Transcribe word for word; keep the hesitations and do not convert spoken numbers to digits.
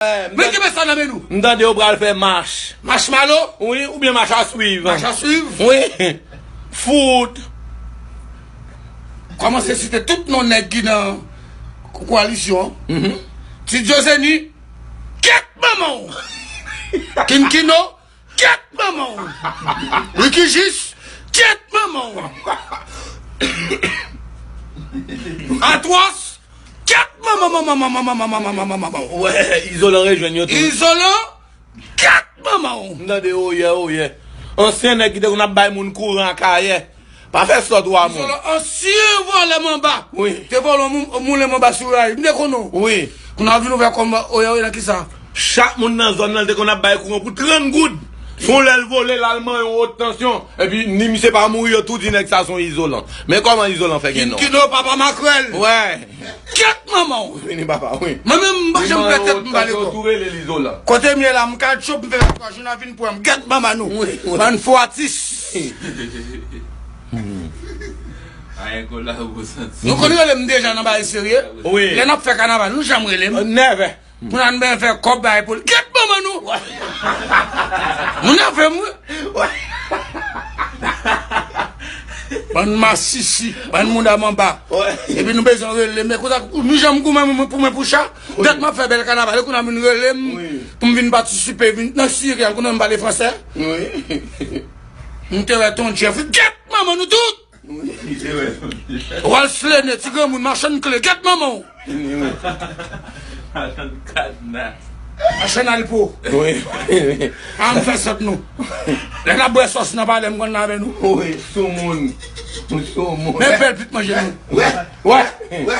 Men kenbe sa nan men nou. M tande yo pral fè mach. Mach malo? Wi, oubyen mach a swiv. Mach a swiv? Wi. Fout. Kòmanse site tout non nèg ki nan ko- koalisyon. Ti Djozeni, kèt manman w. Kinkino, kèt manman w. Ricky Jis, kèt manman w. Atwòs, kèt manman, manman, manman, manman, manman, manman, manman, manman. Wè, Izolan rejwenn yo tou. Izolan, kèt manman w. M tande oyè, oyè. Ansyen nèg ki te konn ap bay moun kouran Akayè. Pa fè sòt wa moun. Izolan, ansyen vòlè manba. Wi. Te vòlè moun, moulen manba sou rayi. M te konnen w. Wi. Kounye a vin ouvè kòm oyè, oyè nan kisa? Chak moun nan zòn nan te konn ap bay kouran pou trant goud. Fon lè l vole, l al manyen yon wot tansyon. Epi ni misye pa mouri, yo tou di nèg sa se yon Izolan. Men kòman Izolan fè gen non? Kinkino, papa makrèl. Wè. Kèt manman w. Vini papa, wi. Mwen menm, m pa janm pè tèt m pale kò. Tou rele l Izolan. Kote m ye la, m ka tchop, m fè twa jou nan vin pran m. Kèt manman nou. Wi, wi. Bann fo atis. Ayen kolabo santi. Nou konn rele m deja nan bagay serye. Wi. Lè n ap fè kanaval, nou janm rele m. Never. Moun an byen fè kòb bay pou l. Kèt manman nou. Moun an fè m wi. Bann masisi, bann moun a manba. Epi nou bezwen rele m. Men konsa, nou janm goumen pou mwen pou cha. Tèt m ap fè bèl kanaval. Kounye a vin rele m pou m vin patisipe, vin nan siryan, kounye a m pale fransè. M te wè Ton Jeff. Kèt manman nou tout. Walslene, ti granmoun, machann kle, kèt manman w. Machann kadna. Machann alpo. Wi. A m fè sòt nou. Lè n ap bwè sòs nan palè, m konn nan avè nou. Wi, soumoun. Soumoun. Men bèl pit manje nou. Wè. Wè. Wè.